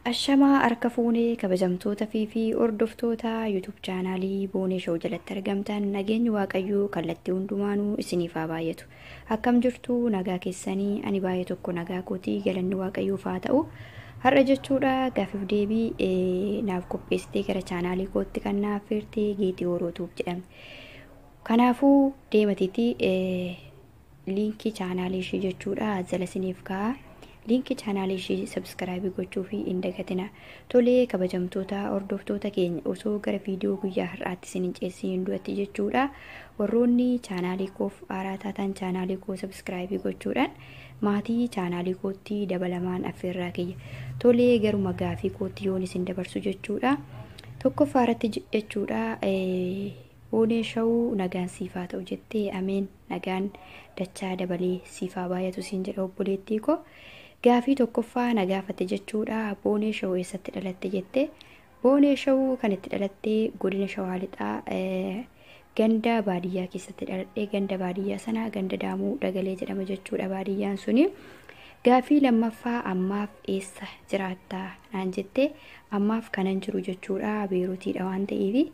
Ashamaa harka fuunee kabajamtoota fi hordoftoota YouTube chaanaalii Boonee Show jalatti argamtan, nageenyi Waaqayyoo kallattii hundumaanuu isiniif haa baay'atu. Akkam jirtu? Nagaa keessanii? Ani baay'ee tokko nagaa kootii, galanni Waaqayyoof haa ta'u. Har'a jechuudha gaafiif deebii naaf qopheessitee gara chaanaalii kootti kan naaf feerte Geetii Horootuuf jedhamte. Kanaafuu deematiitii liinkii chaanaalii ishee jechuudha jala isiniif kaa'a. Liinkii chaanaalii ishee subscribe gochuu fi hin dagatina. Tolee, kabajamtoota hordoftoota keenya, osoo gara viidiyoo guyyaa har'aatti isin hin ceessiin duratti jechuudha. Warroonni chaanaalii koof haaraa taatan chaanaalii koo subscribe gochuudhaan maatii chaanaalii kootti dabalamaan affeerraa kiyya. Tolee, garuma gaafii kootti yoon isin dabarsu jechuudha. Tokkoffaa irratti jechuudha, Boonee Shawuu, nagaan siifaa ta'u jettee, ameen, nagaan dachaa dabalee siifaa baay'atu siin jedha obboleettii koo. Gaafii tokkoffaa na gaafate jechuudha. Boonee Shawuu eessatti dhalatte jette. Boonee Shawuu kan itti dhalatte godina Shawaa Lixaa ganda baadiyyaa keessatti dhaladhee, ganda baadiyyaa sana ganda Daamuu Dagalee jedhama jechuudha baadiyyaan suni. Gaafii lammaffaa, ammaaf eessa jiraattaa naan jette. Ammaaf kanan jiru jechuudha Beerutiidha waan ta'eef.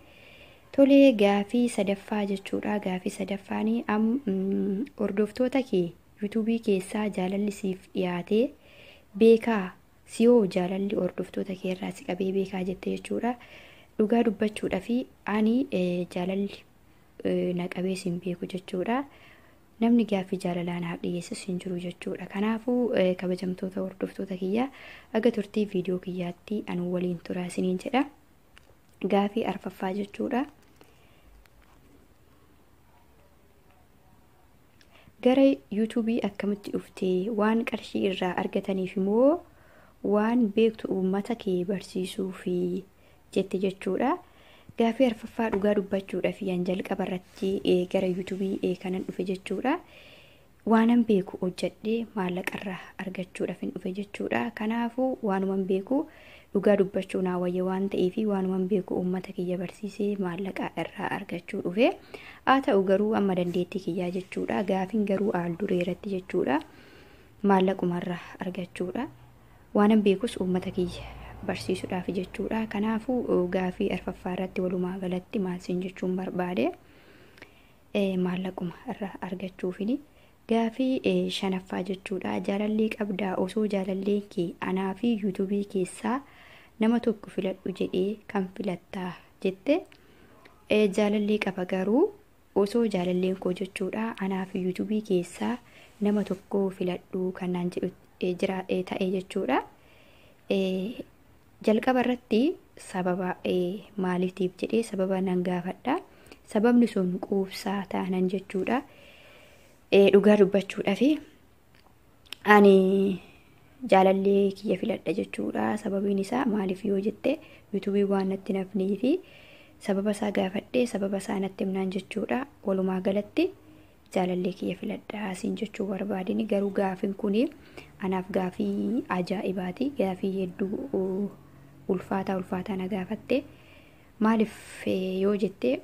Tolee, gaafii sadaffaa jechuudha. Gaafii sadaffaanii, hordoftoota kee yuutuubii keessaa jaalalli siif dhiyaatee beekaa? Siyoo jaalalli hordoftoota kee irraa si qabee beekaa jette jechuudha. Dhugaa dubbachuudha fi ani jaalalli na qabee sin beeku jechuudha. Namni gaaffii jaalalaa naaf dhiyeessus hin jiru jechuudha. Kanaafuu kabajamtoota hordoftoota kiyyaa, aga turtii viidiyoo kiyyaatti anu waliin turaa isiniin jedha. Gaafii arfaffaa jechuudha. Gara yuutuubii akkamitti dhuftee? Waan qarshii irraa argataniif immoo waan beektu uummata kee barsiisuu fi jette jechuudha. Gaafii arfaffaa, dhugaa dubbachuudha fi an jalqaba irratti gara yuutuubii kanan dhufe jechuudha. Waanan beeku hojjedhee maallaqarraa argachuudhaaf hin dhufe jechuudha. Kanaafuu waanuman beeku dhugaa dubbachuu naa wayya waan ta'eef, waanuman beeku uummata kiyya barsiisee maallaqa irraa argachuu dhufe. Haa ta'u garuu amma dandeettii kiyyaa jechuudha. Gaafiin garuu aal duree irratti jechuudha. Maallaqumarraa argachuudha. Waanan beekus uummata kiyya barsiisuudhaaf jechuudha. Kanaafuu gaafii arfaffaa irratti walumaa galatti maal siin jechuun barbaade, maallaquma irraa argachuufini. Gaafii shanaffaa jechuudha. Jaalallee qabdaa? Osoo jaalalleen kee anaa fi yuutuubii keessaa nama tokko filadhu jedhee kan filattaa jette. Jaalallee qaba, garuu osoo jaalalleen koo jechuudha anaa fi yuutuubii keessaa nama tokko filadhu kan naan jedhu jira ta'e jechuudha. Jalqaba irratti sababa maaliitiif jedhee sababa nan gaafadha. Sababni sun quubsaa taanan jechuudha. Dhugaa dubbachuudhaaf ani jaalallee kiyya filadha jechuudha. Sababiin isaa maaliif yoo jette, yuutuubii waan natti nafnii fi sababa isaa gaafadhee sababa isaa natti himnaan jechuudha. Walumaa galatti jaalallee kiyya filadha siin jechuu barbaadini. Garuu gaafiin kuni anaaf gaafii ajaa'ibaati. Gaafii hedduu ulfaataa ulfaataa na gaafatte. Maaliif yoo jette,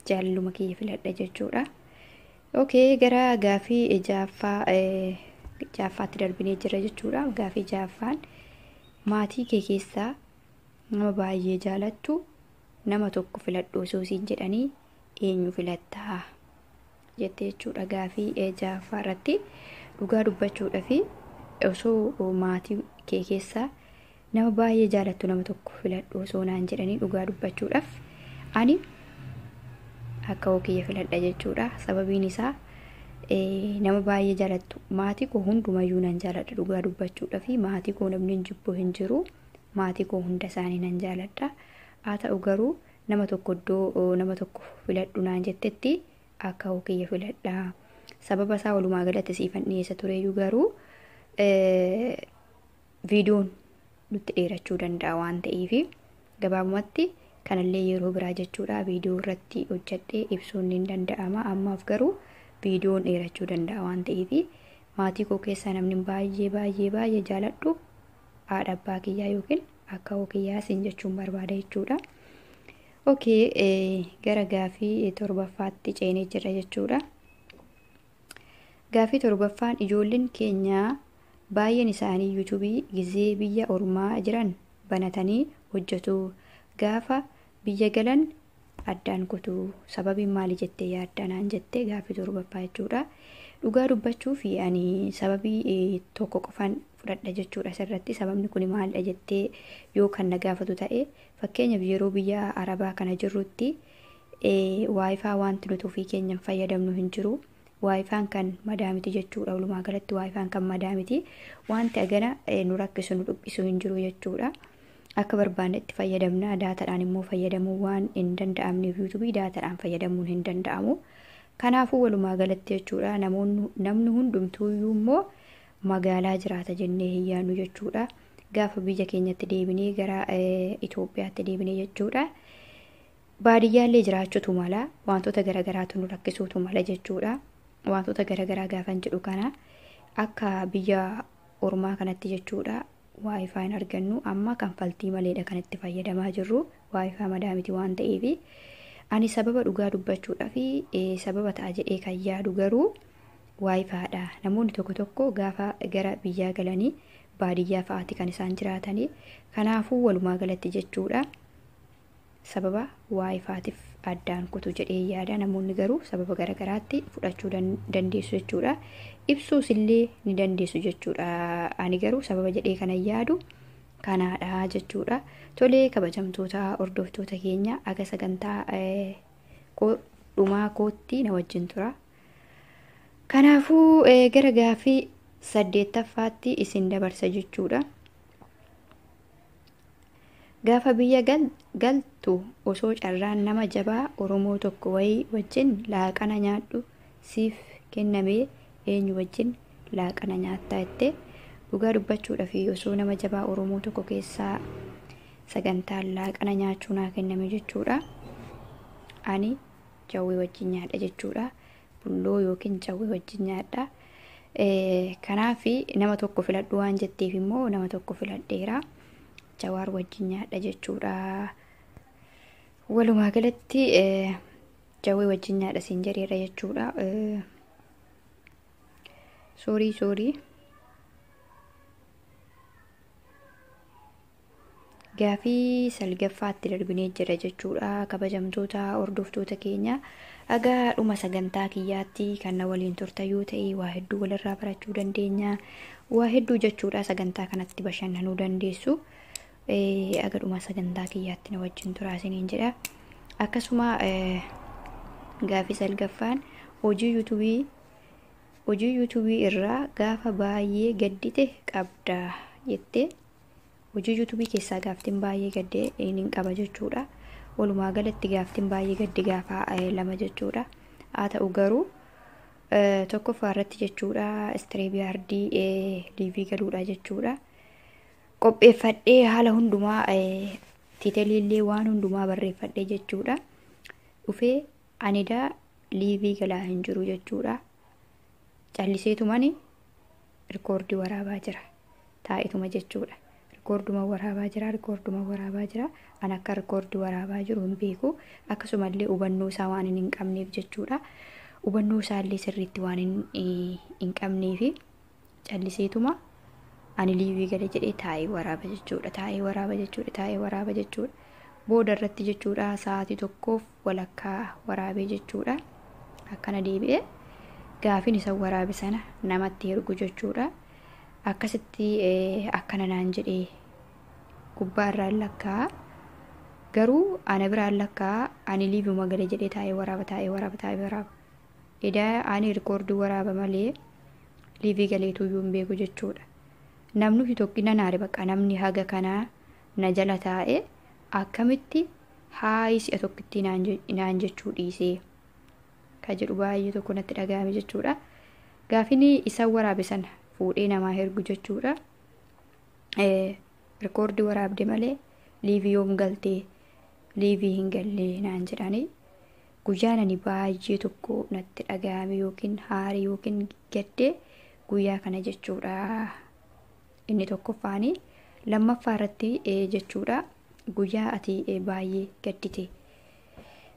jaalalluma kiyya filadha jechuudha. Okay, gara gaafii ja'affaa ja'affaatti darbinee jira jechuudha. Gaafii ja'affaan, maatii kee keessaa nama baay'ee jaalattu nama tokko filadhu osoo siin jedhanii eenyu filattaa jette jechuudha. Gaafii ja'affaa irratti dhugaa dubbachuudha fi osoo maatii kee keessaa nama baay'ee jaalattu nama tokko filadhu osoo naan jedhanii, dhugaa dubbachuudhaaf ani akka kiyya filadha jechuudha. Sababiin isaa nama baay'ee jaalattu, maatii koo hundumayyuu nan jaaladha dhugaa dubbachuudha fi maatii koo namni hin jibbu hin jiru. Maatii koo hunda isaanii nan jaaladha. Haa ta'u garuu nama tokko iddoo nama tokko filadhu naan jettetti akka kiyya filadha. Sababa isaa walumaa galatti siifan dhiyeessa tureyyuu, garuu viidiyoon nutti dheerachuu danda'a waan ta'eef, gabaabumatti kanallee yeroo biraa jechuudha viidiyoo irratti hojjedhee ibsuun ni danda'ama. Ammaaf garuu viidiyoon dheerachuu danda'a waan ta'eef, maatii koo keessaa namni baay'ee baay'ee baay'ee jaaladhu haadha abbaa kiyyaa yookiin akka kiyyaa siin jechuun barbaada jechuudha. Okay, gara gaafii torbaffaatti ceenee jira jechuudha. Gaafii torbaffaan, ijoolleen keenya Baay'een isaanii yuutuubii gizee biyya ormaa jiran banatanii hojjetu. Gaafa biyya galan addaan kutu. Sababiin maali jettee yaadda naan jette gaaffii torbaffaa jechuudha. Dhugaa dubbachuuf ani sababii tokko qofaan fudhadha jechuudha asirratti. Sababni kun maalidha jettee yoo kan na gaafatu ta'e, fakkeenyaaf yeroo biyya Arabaa kana jirrutti waayifaa wanti nuti ofii keenyan fayyadamnu hin jiru. Waayifaan kan madaamiti jechuudha. Walumaa galatti waayifaan kan madaamiti. Wanti agana nu rakkisu nu dhiphisu hin jiru jechuudha. Akka barbaanne itti fayyadamna. Daataadhaan immoo fayyadamuu waan hin danda'amneef yuutuubii daataadhaan fayyadamuun hin danda'amu. Kanaafuu walumaa galatti jechuudha namni hundumtuuyyuu immoo magaalaa jiraata jennee hin yaadnu jechuudha. Gaafa biyya keenyatti deebinee gara Itoophiyaatti deebinee jechuudha. Baadiyyaallee jiraachuutu mala, wantoota garaagaraatu nu rakkisuutu mala jechuudha. Wantoota garaagaraa gaafan jedhu kana akka biyya ormaa kanatti jechuudha. Waayifaa hin argannu, amma kanfaltii maleedha kan itti fayyadamaa jirru, waayifaa madaamiti waan ta'eef. Ani sababa dhugaa dubbachuudhaa fi sababa ta'a jedhee kan yaadu garuu waayifaadha. Namoonni tokko tokko gaafa gara biyyaa galanii baadiyyaa fa'aati kan isaan jiraatanii. Kanaafuu walumaa galatti jechuudha sababa waayifaatiif addaan kutu jedhee yaada. Namoonni garuu sababa garaagaraatti fudhachuu dandeessu jechuudha. Ibsuus illee ni dandeessu jechuudha. Ani garuu sababa jedhee kana yaadu kanaadha jechuudha. Tolee, kabajamtoota hordoftoota keenya, aga sagantaa dhumaa kootti na wajjin tura. Kanaafuu gara gaaffii saddeettaffaatti isin dabarsa jechuudha. Gaafa biyya galtu osoo carraan nama jabaa Oromoo tokko wayii wajjin laaqana nyaadhu siif kennamee eenyu wajjin laaqana nyaattaa jettee. Dhugaa dubbachuudhaaf osoo nama jabaa Oromoo tokko keessaa sagantaan laaqana nyaachuu naa kenname jechuudha. Ani jawwee wajjin nyaadha jechuudha. Bulloo yookiin jawwee wajjin nyaadha. Kanaaf nama tokko filadhu waan jetteef immoo nama tokko filadheera. Jawaar wajjin nyaadha jechuudha. Walumaa galatti jawwee wajjin nyaadha siin jedheera jechuudha. Soorii soorii. Gaaffii salgaffaatti darbinee jira jechuudha. Kabajamtoota hordoftoota keenya, haga dhuma sagantaa kiyyaatti kan na waliin turtan yoo ta'e waa hedduu walirraa barachuu dandeenya. Waa hedduu jechuudha, sagantaa kanatti bashannanuu dandeessu. Haga dhuma sagantaa kiyyaatti na wajjin turaa isiniin jedha. Akkasuma gaaffii salgaffaan hojii yuutuubii irraa gaafa baay'ee gaddite qabda jettee. Hojii yuutuubii keessaa gaaftiin baay'ee gaddee hin qaba jechuudha. Walumaa galatti gaaftiin baay'ee gadde gaafa lama jechuudha. Haa ta'u garuu tokkoffaa irratti jechuudha StreamYard live galuudha jechuudha. Qopheeffadhee haala hundumaa title waan hundumaa barreeffadhee jechuudha. Dhufee anidaa live galaa hin jiru jechuudha. Calliseetumani rikoordii waraabaa jira. Taa'etuma jechuudha. Rikoorduma waraabaa jira, rikoorduma waraabaa jira. An akka rikoordii waraabaa jiru hin beeku. Akkasumallee hubannoo isaa waan hin qabneef jechuudha. Hubannoo isaallee sirriitti waan hin qabneefi calliseetuma ani live gale jedhee taa'ee waraaba jechuudha. Taa'ee waraaba jechuudha. Taa'ee waraaba jechuudha. Booda irratti jechuudha sa'aatii tokkoof walakkaa waraabee jechuudha. Akkana deebi'ee gaafin isa waraabe sana namatti ergu jechuudha. Akkasitti akkana naan jedhee gubbaa irraan lakkaa, garuu ana biraan lakkaa ani liveuma gale jedhee taa'ee waraaba, taa'ee waraaba, taa'ee waraaba. Edaa ani rikoordii waraaba malee live galeetuyyuu hin beeku jechuudha. Namni tokko nan aare, bakka namni haga kanaa na jala taa'ee akkamitti haayi si'a tokkotti naan jechuu dhiisee ka jedhu baay'ee tokko natti dhagahame jechuudha. Gaafini isa waraabe sana fuudhee namaa ergu jechuudha. Rikoordii waraabde malee live yoom galtee, live hin gallee naan jedhanii. Guyyaan ani baay'ee tokko natti dhagahame yookiin haarii yookiin gaddee guyyaa kana jechuudha. Inni tokkoffaani. Lammaffaa irratti jechuudha guyyaa ati baay'ee gaddite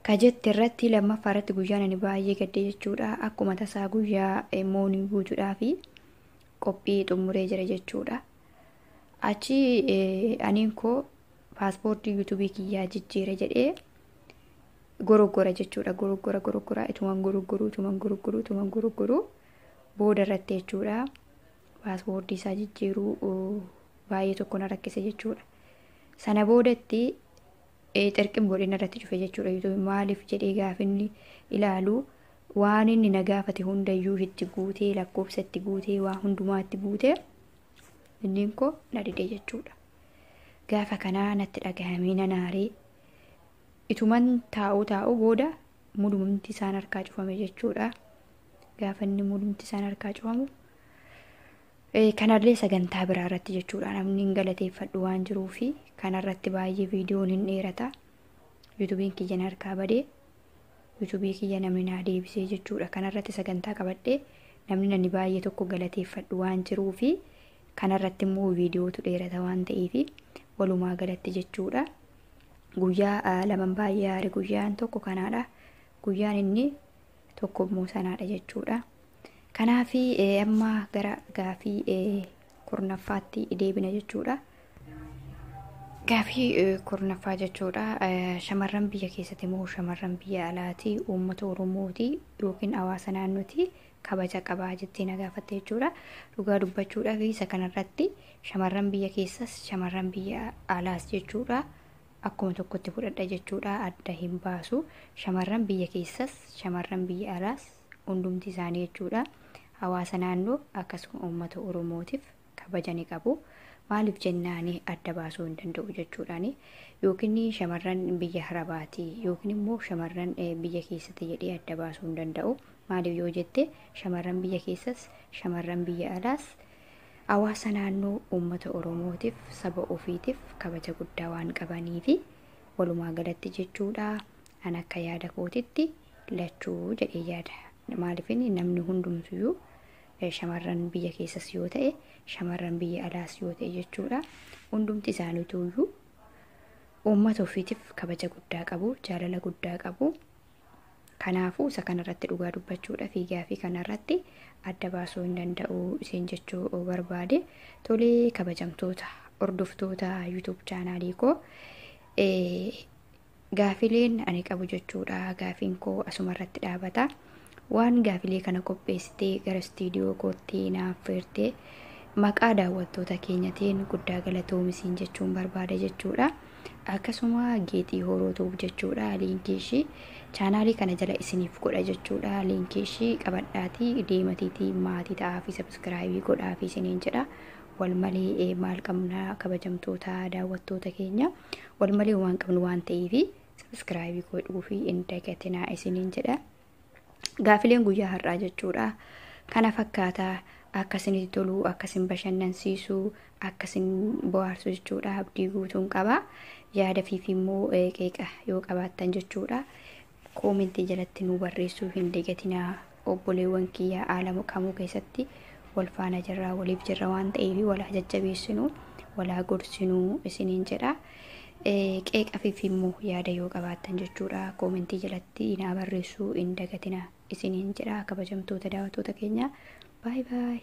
ka jette irratti, lammaffaa irratti guyyaan ani baay'ee gadde jechuudha. Akkuma tasaa guyyaa moonii guutuudhaa fi Qophii xumuree jira jechuudha. Achi aniin koo paaspoortii yuutuubii kiyyaa jijjiire jedhee goroggora jechuudha. Goroggora goroggora ituman goroggoruu ituman goroggoruu ituman goroggoruu booda irratti jechuudha. Paaspoortii isaa jijjiiruu baay'ee tokko na rakkise jechuudha. Sana boodatti xirqim godhee narratti cufe jechuudha. Yuutuubii maaliif jedhee gaafinni ilaalu waan inni na gaafate hundayyuu itti guutee, lakkoofsa itti guutee, waa hundumaa itti guutee inni koo na dide jechuudha. Gaafa kanaa natti dhagahame, nan aaree ituman taa'u taa'u booda mudumti isaan harkaa cufame jechuudha. Gaafa inni mudumti isaan harkaa cufamu kanallee sagantaa biraa irratti jechuudha. Namni hin galateeffadhu waan jiruufi kanarratti baay'ee viidiyoon hin dheerata. Yuutuubiin kiyya na harkaa badee, yuutuubii kiyya namni naa deebisee jechuudha. Kanarratti sagantaa qabadhee namni nani baay'ee tokko galateeffadhu waan jiruufi kanarratti immoo viidiyootu dheerata waan ta'eefi walumaa galatti jechuudha. Guyyaa laman baay'ee aare, guyyaan tokko kanaadha. Guyyaan inni tokko immoo sanaadha jechuudha. Kanaafi amma gara gaafii 10ffaatti deebina jechuudha. Gaafii 10ffaa jechuudha. Shamarran biyya keessatti immoo shamarran biyya alaati uummata Oromooti yookiin hawaasa naannooti kabaja qabaa jettee na gaafatte jechuudha. Dhugaa dubbachuudhaaf isa kanarratti shamarran biyya keessas shamarran biyya alaas jechuudha. Akkuma tokkotti fudhadha jechuudha. Adda hin baasu. Shamarran biyya keessas shamarran biyya alaas hundumti isaanii jechuudha. Hawaasa naannoo akkasuma uummata Oromootiif kabaja ni qabu. Maaliif jennaani adda baasuu hin danda'u jechuudhaani. Yookiin shamarran biyya Arabaati yookiin immoo shamarran biyya keessatti jedhee adda baasuu hin danda'u. Maaliif yoo jette, shamarran biyya keessas shamarran biyya alaas hawaasa naannoo uummata Oromootiif, saba ofiitiif kabaja guddaa waan qabaniifi walumaa galatti jechuudha. An akka yaada kootitti lachuu jedhee yaada. Maaliif namni hundumtuyyuu shamarran biyya keessas yoo ta'e shamarran biyya alaas yoo ta'e jechuudha. Hundumti isaaniituyyuu uummata ofiitiif kabaja guddaa qabu, jaalala guddaa qabu. Kanaafuu isa kanarratti dhugaa dubbachuudha fi gaafii kanarratti adda baasuu hin danda'u isin jechuu barbaade. Tolee, kabajamtoota hordoftoota YouTube chaanaalii koo, gaafileen ani qabu jechuudha. Gaafiin koo asumarratti dhaabata. Waan gaafilee kana qopheessitee gara istiidiyoo kootti naaf feertee maqaa daawwattoota keenyatiin guddaa galatoomisiin jechuun barbaada jechuudha. Akkasuma Geexii Horootuuf jechuudha, liinkii ishii chaanaalii kana jala isiniif godha jechuudha. Liinkii ishii qabadhaatii deematiitii maatii ta'aa fi subscribe godhaa fi isiniin jedha. Wal malee maal qabna, kabajamtoota daawwattoota keenya? Wal malee waan qabnu waan ta'eef subscribe godhuu fi hin dagatinaa isiniin jedha. Gaafileen guyyaa har'aa jechuudha. Kana fakkaataa akka isinitti tolu, akka isin bashannansiisu, akka isin bohaarsu jechuudha. Abdii guutuun qaba. Yaada fiif immoo qeeqa yoo qabaattan jechuudha. Koomentii jalatti nu barreessuu hin dagatinaa. Obboleewwan kiyyaa, haala kamuu keessatti wal faana jirra, waliif jirra waan ta'eef walaa jajjabeessinu, walaa gorsinuu isiniin jedha. Qeeqa fiif immoo yaada yoo qabaattan jechuudha. Koomentii jalatti naa barreessuu hin dagatinaa isiniin jedha, kabajamtoota daawwattoota keenya. Baay'ee baay'ee.